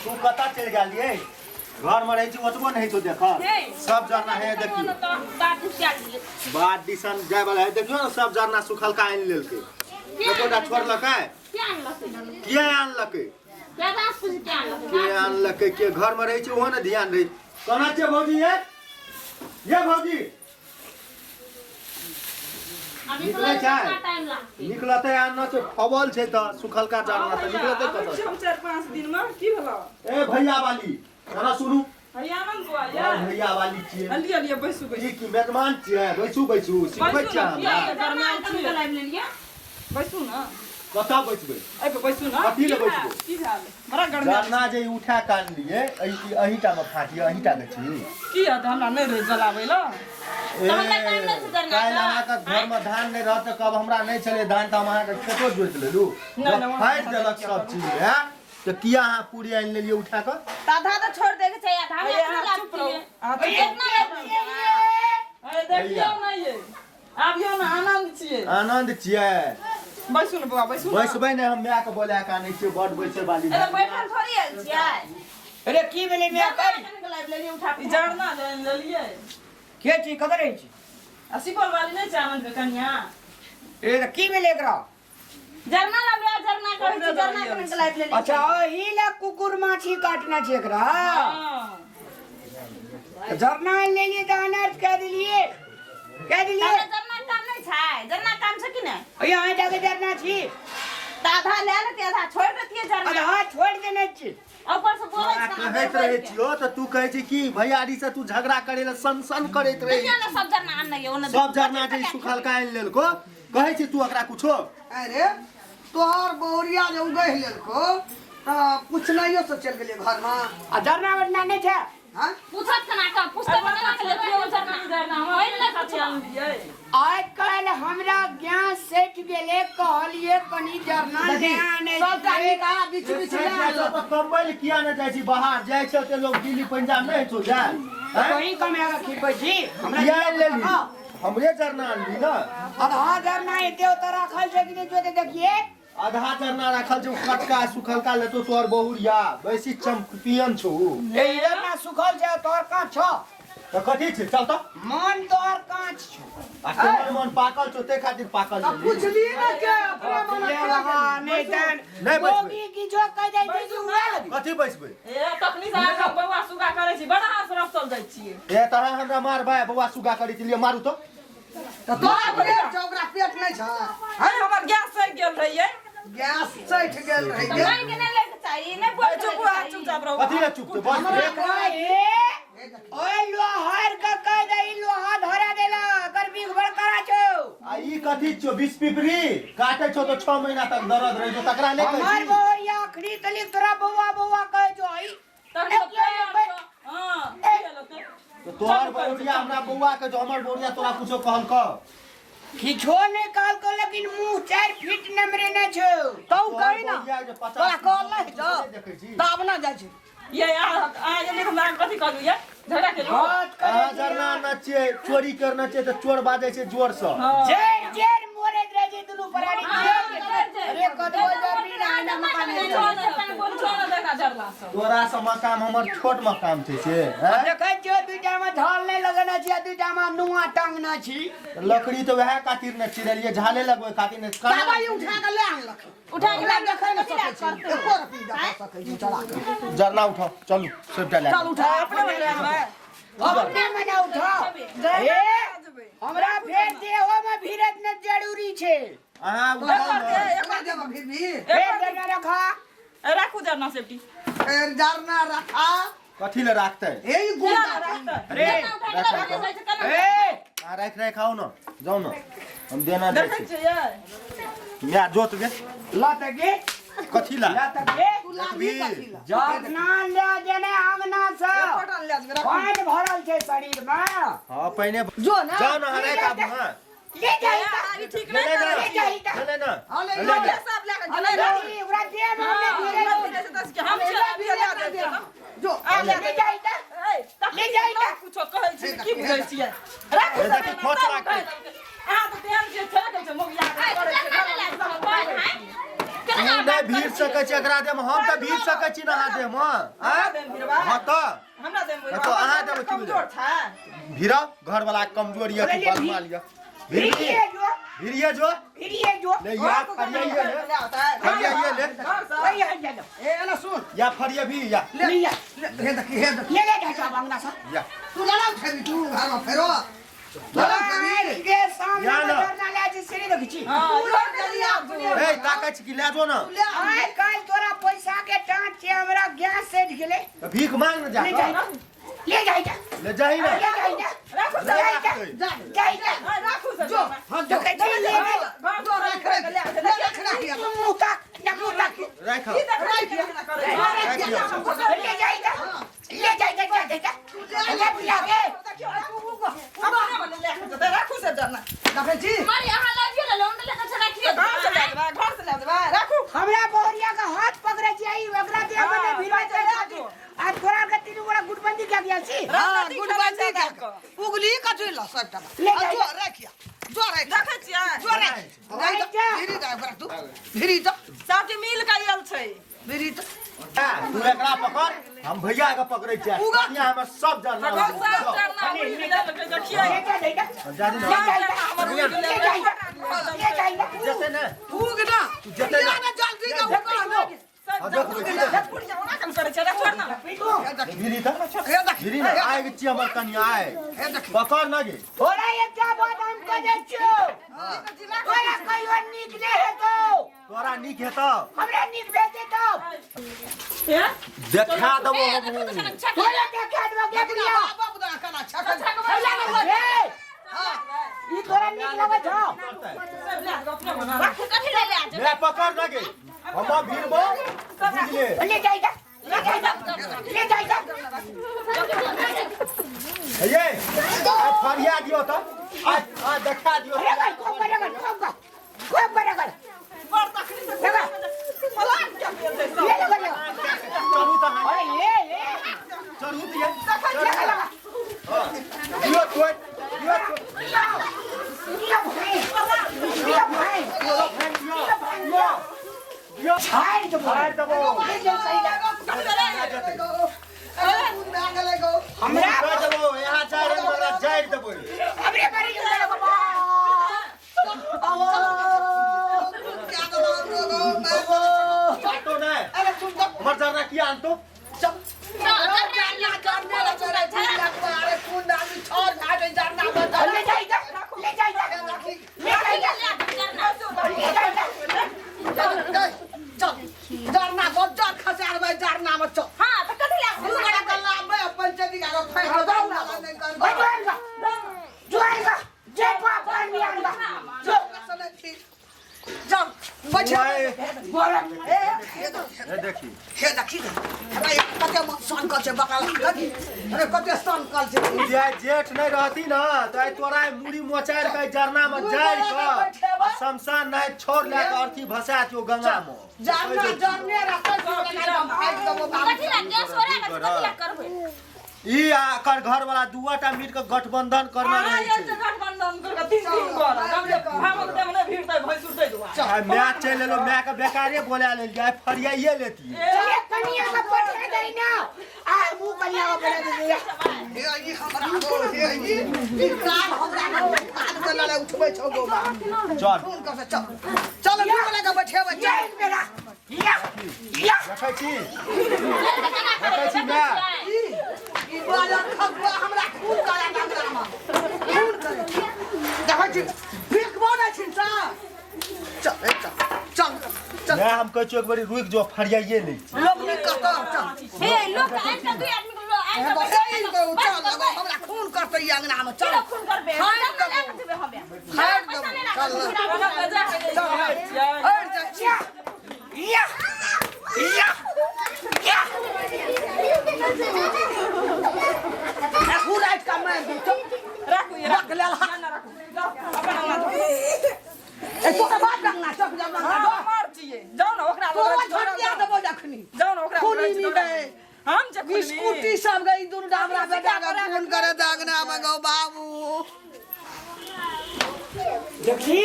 तू कतऽ चलि गेलियै? घर में रहै छी ओतबो नहीं छौ देख। सब जरना है देखियो। बात दिसन जाय वाला है देखियो ना, सब जरना सुखलका आनि लेलकै, एकोटा छोड़लकै? किया आनलकै? के आनलकै? के घर में रहै छै ओहो ने ध्यान रहै। कोना छियै भौजी? ये ये भौजी निकलै छै, निकलतै आ न छै, फबल छै तऽ सुखलका जरना तऽ निकलतै कतऽ? हम 4-5 दिन में की भेलो? ए भैया वाली, खाना सुनू। भैया मन बुआ बड़ ये भैया वाली छियै। लिअ लिअ, बैसू बैसू। की की मेजबान छियै? बैसू बैसू, सिखबै बैसू छियै ने, हमरा। किया बैसू ने। कतऽ बैसबै? एहि पर बैसू ने। कथी लए की भेल? बैसबै? की भेल? बड़ा गर्मी। जरना जे ई उठा कऽ आनलियै, एहिटा मे फाटियै, अहीटा के छी। की हत, हमरा नहि रहै जलाबै लए। ए, काल्हि अहाँके घरमे धान नहि रहत तऽ कहब हमरा नहि छलै धान तऽ हम अहाँके खेतो जोति लेलहुँ। नहि, नहि, फाड़ि देलक सब चीज है तऽ किया अहाँ पूरी आनि लेलियै उठा कऽ? आधा तऽ छोड़ दै के छै, आधा अरे, अहाँ चुप रहू, अहाँ चुप रहू। अरे देखियौ ने ये, आबियौ ने, आनन्द छियै। आनन्द छियै। बैसू ने बौआ, बैसू ने। बैसबै ने हम, मायके बोला कऽ आनै छियै, बड बैसै वाली। बैठल थोड़ी आयल छियै। अरे की भेलै माय? कहि। ई जरना जे आनि लेलियै। के छी, कतऽ रहै छी? आ सुपौल वाली नहि छै आनन्द के कनिया? ए तऽ की भेलै एकरा? जरना लाबे, जरना कहै छै, जरना कनि लाबि लेलियै। अच्छा, ई ले कुकुर माछी काटना छै एकरा। हँ। जरना आनि लेलियै तऽ अनर्थ कए देलियै, कए देलियै। हमरा जरना काम नहि छै? जरना काम छै कि नहि? अरे अहाँ जाके जरना छी। तऽ आधा लए लेतियै, आधा छोड़ि देतियै जरना। आधा छोड़ि देने छी। ऊपर से बोलै तोरा छै। कहैत रहै छियौ तऽ तू कहै छी कि भैयारी से तू झगड़ा करे ला सन सन करैत रहै। देखियौ ने, सब जरना आनने यौ ने। सब जरना जे सुखलका आनि लेलको, कहै छी तू ओकरा कुछो? अरे तोहर बहुरिया जे उगहि लेलको तऽ पुछनाइयो से चलि गेलियै घरमे। आ जरना वरना नहि छै? हाँ? पूछत केना कऽ? पूछतै तऽ केना कऽ लेतियै ओ जरना? जरना हम ओहि लए खातिर आनलियै। आइ काल्हि हमरा ज्ञान सठि गेलै, कहलियै कनि जरना देखी, लए आनै सबटा छियै। निकाह बीच बीच लए आनलक। तऽ कमबै लए किया नहि जाइ छी बाहर? जाइ छै ओते लोग दिल्ली पंजाब, नहि छौ जाय? तऽ तोही कमाए कऽ खिबै छी हमरा? किया आनि लेलही? हमरे जरना आनली ने। आधा जरना एते ओतऽ राखल छै कि नहि, जोते देखिए। आधा जरना राखल छै, ओ कटका सुखलका लेतो तोहर बहुरिया, बेसी चैंपियन छौ उ। ए जरना सुखल छै, तोहर काँच छौ। तऽ कथी छै? चल तऽ। मन तोहर काँच छौ। आ तोहर मन पाकल छौ, ताहि खातिर पाकल आ लेलही। पुछली ने के अपने मन ले वहाँ नहि तहन नहि बैसबै। मौगी किछो कहि दै छै कि उएह लगी। कथी बैसबै? ए तखनी से अहाँ बौआ सुगा करै छी, बड़ा हंस रसल जाइ छियै। ए तहन हमरा मारबै? बौआ सुगा करै छलियै, मारू तऽ। तऽ तोरा पेट छौ, ओकरा पेट नहि छौ? अरे हमर गैस सड़ि गेल रहियै। गैस सठि गेल रहै। तऽ मानि के नहि लैके चाही, नहि बोल। चुप अहाँ, चुपचाप रहू। कथी लए चुप छौ? बस। एकरा ए ओए लोहार के कह दे, ई लोहा धरा देला एकर बीख बड़का छौ। आ ई कथी छौ? बीस पिपरी काटे छौ तऽ 6 महीना तक दर्द रहै छौ, तकरा नहि कहै हमर छी? बहुरिया अखनी तलिक तोरा बौआ बौआ कहै छौ ई। तखन तऽ पेट छौ। हँ, की भेलो तऽ? तऽ तोहर बहुरिया हमरा बौआ के जो, हमर बहुरिया तोरा कुछो कहलकौ? किछो नहि कहलकौ, लेकिन मुँह 4 फीट नमरे नहि छौ। तू तोहर कही ना। बहुरिया जे 50 तोरा कहल नहि छौ? नहि देखै छी। तब ना जाइ छै। ये अहाँ अहाँ एलियै तऽ हमरा कथी कहलू ये? झगड़ा केलू? बात करै अहाँ छी। जरना न छियै, चोरी करना छियै तऽ चोर बाजै छै जोर से। जेर जेर मोरैत रहै छै दुनू प्राणी। अरे कतबो जमीन आना मकान नहि छै। कुछो नहि देखा झगड़ा सब। तोरा से मकाम हमर छोट मकाम छै से हैं? देखै छियौ, दूटा मे झाल नहि लगेने छी आ दूटा मे नुआ टांगने छी। लकड़ी तऽ वएह खातिर ने चिरलियै, झाले लगबै खातिर ने। बाबा ई उठा कऽ लए आनलक। उठा के ओकरा देखै नहि सकै छी, एको रत्ती देखा सकै छी चला कऽ। जरना उठाओ, चलू सबटा लए चल कऽ। उठा। अपने मने आनबै। अपने मने उठाओ। ए हमरा फेर देहो मे भिरत ने जरूरी छै। अहाँ उठाउ ने। एकरा देबऽ फिर भी। फेर जरना रखा। राखू जरना सेफ्टी। ए, जरना रखा। कथी ले राखतै? हे ई गुंडा। अरे ए अहाँ राखि राखि आउ ने, जाउ ने, हम देना जाइ देखै छी। छियै ये। माय जोत गे। ल तऽ गे। कथी ला? ल तऽ गे। तू लाभी कथी ला? जरना ले जेने अंगना से। एकोटा ले जेबै, राखू। पानि भरल छै शरीर मे। हाँ पहिने जो ने। जाउ ने, अहाँ राखि आबू। हाँ ले जाही तऽ। ई ठीक ले नहि ले करै ने। छियै। जाही तऽ। ले ले ने। हाँ, ले ले ले। ले। सब लए कऽ गेलै। अरे, ओकरा देह मे हमने भिड़े हम छियै, लए देबै। जो। आ ले जाही तऽ। ए, तखनी ले जाही तऽ। कुछो कहै छी की बुझै छियै? राखू। ए, देखी, खोच राखतै। अहाँ तऽ तेहन छियै, छेबे करै छै, मोगिया के करै छै। केना नहि भीड़ सकै छी एकरा देह में, हम तऽ भीड़ सकै छी ना अहाँ देह में। हमरा देह में भिड़बै? हँ तऽ हमरा देह में तऽ अहाँ देबै की कमजोर छै। भिड़ा घर वाला कमजोर यऽ कि बदमाल यऽ। भिड़िए जो भिड़िए जो भिड़िए जो ले या फरियाइए ले, फरियाइए ले। ए एना सुन या फरिया भी या। ले ले, हे देखी, हे देखी। ले ले जा बांगना सा। या तू लड़ा उठेबी तू घर में फेरो लड़ा उठेबी। के सामने या ना। जरना ले छी सिरी देखै छी। पूरा जलिया ए ताकै छी कि ले जो ना। ले। आइ काल्हि तोरा पैसा के टाँच छै, हमरा गैस सेट गेलै। तऽ भीख मांग ने जा। ले जाइ, ले जाइ जा। ले जाही ना। ले जाइ जा। राखू। ले जाइ जा। राखतै। जाइ जा। राखू से जो हाँ जो। देखै छी ले जो रख रख ले, रख रख। मुँह ताक ना, मुँह ताक। राख। राख। ले जाइ जा, ले जाइ जा, जा जा ले बुला के। राखू से जरना। देखै छी। मारे अहाँ लगियो ले लोन ले के राखियो। घर से ले देबै, घर से ले देबै, राखू। हमरा बहुरिया के हाथ पकड़े छी, आई ओकरा देह में हाँ, भिड़ाई ले छै। आ तोरा के तीनू गोरा गुटबंदी के गेल छी। हाँ, गुटबंदी के उगली कथी ल सबटा। ले आ जाइ। जो रखिया, जो रख। देखै छियै। जो रख। जाइ जा। धीरे जा ओकरा तू धीरे जा। सबके मिल के आयल छै। धीरे जा। तू एकरा पकड़, हम भैया के पकड़ै छियै। उगा। कनिया हमर सब जरना सब जरना उड़ि गेलै, देखियै। ले जा, ले जा। जा दे ले ना। जाइ जा। ले जाइ जा, ले जाइ जा। जेतै ने। उग ना। तू जेतै ना। ले ना जल्दी के उगा ना। हाँ, देखबै की देखबै। ओना कम करै छै, राखू ना। हे देखी, भिड़ी तऽ हे देखी, भिड़ी ना आइ छी हमर कनिया आइ। हे देखी। पकड़ ना गे। तोरा एकटा बात हम कह दै छियौ, तोरा कहियो नीक नहि हेतौ। तोरा नीक हेतौ? हमरा नीक भेल जेतौ। देखा देबो हमहूँ। तोरा देखा देबो गे बुढ़िया। बाप दा कना छकन। हे, ई तोरा नीक लगै छौ? राखू कथी ले ले। ले पकड़ ना गे, हम भिड़बो बुझले। ले जाइ जा, ले जाइ जा, ले जाइ जा। हे ये आइ फरिया दियौ तऽ आइ आइ देखा दियौ। अरे गल खूब करे गल, खूब कर, खूब करे गल। लगा। ले लगा लगा। चढ़ू तऽ अहाँ। अरे ले ले। चढ़ू तऽ ये। लगा लगा। दियौ तोड़, दियौ तोड़। दिया भाई, दिया भाई। दियौ, दियौ, दियौ। छाड़ देबो। फाड़ि देबो। ले जाओ कहीं जा। अरे खून भए गेलै गौ। हमरा कह देबो यहाँ जाय रे, हमरा जारि देबो। हमरे मरी गेल बाबा। क्या देबो हमरो गौ, मार। काटो नहि। अरे सुन तो। हमर जरना किया आनतो? चल। अरे खून आदमी छोड़ झाड़े जरना बता। ले जाइ जा, ले जाइ जा, ले जाइ जा, ले जाइ जा। चल जरना बज्जर खसारबै जरना में चल। हां त कथी ले। दू गोटा गल्ला में अपन चली गेल फेंक दौ नहीं करबै। जो आएगा, जो आएगा, जे बाप आदमी आएगा। जो चल बैठ। आइ, बोला। हे देखी, हे देखी। हे देखी, हमरा एक कते सनकल छै बकल देखी, अरे कते सनकल छै। तू जे आइ जेठ नहि रहती ना तऽ आइ तोरा आइ मूड़ी मोचारि के जरना में जारि के आ शमशान नहि छोड़ लए के अर्थी भसा दियौ गंगा में। जरना जरने रहतै फाटि देबो बाबू। कथी ले गैस ओरा के कथी ले करबै? ई आ एकर घर वाला दुआटा मिल के गठबंधन करना अहाँ रहै आयल छै। छै गठबंधन करके तीन तीन गोरा। भामक देह में नहि भिड़तै, भैंसुर तै दुआरे। आइ माय चलि एलौ, माय के बेकारे बोला लेलियै, आइ फरियाइए लेतियै। चले कनिया का पठा दे ना, आ मुंह कनिया का पठा दे। हे ई हमरा गो, हे ई ई काल हमरा गो, काल के लड़े उठबै छौ गो बाबू। चल। खून कर चल चल दू गोटा के बैठेबै ये चल। मेरा या या। देखै छी, देखै छी माय। ई ई बाजर खगुआ हमरा खून करे अंगना में खून करे। देखै छी बिकबो नै छिन सर। चल ए चल चल चल। माय हम कहै छियौ एक बेरी रुकि जो, फरियाइए लै छी। लोक नहि कहतौ चल। हे लोक आइन के दुई आदमी के लोग आइन हे के बस, ई गो, चल लगो हमरा खून करतै ई अंगना में चल। खून करबे? फाड़ि जरना देबो। ले के जेबै हमे। फाड़ि पैसा देबो नहि चल। राखब। चल हट जा छी। या या या या। राखू राति का मारि दू चल। राखू ये, रख लेल हा। ना, राखू। जाउ, अपन अंगना जाउ। ए तोरा बाप अंगना चल जा अंगना हाँ, जा। हमर छियै। जाउ ने, ओकरा लग तोरा रहै छै, झटिया जाउ। देबो जखनी। जाउ ने, ओकरा लग खूनी रहै छै, नी दौड़ा। गए। हम जे खूनी। स्कूटी सब गई दुनू हमरा बेटा के खून करे दागना में गौ बाबू। देखी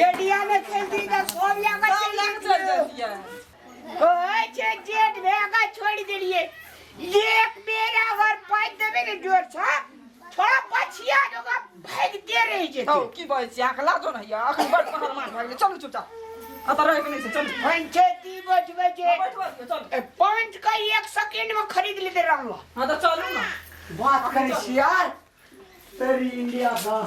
एडिया में खेलती त सब लगा सब लग चल जतियै। कहै छै जेठ भए छोड़ि देलियै। एक बेर अगर पाइ देबै ने जोर से, थोड़ा पछिया जोगा भागिते रहि जेतै। हौ, की बजै छी अहाँके? लाजो नहि यऽ? अखन बड़ पहलमान भऽ गेलै। चलू चुपचाप, एतऽ रहैके नहि छै, चलू। पंचायती बैठबै छै। बैठबऽ दियौ, चलू। ए, 5 के 1 सेकेंड में खरीद लेते रहलो। हँ तऽ चलू ने। बात करै छी यार तेरी इंडिया सा।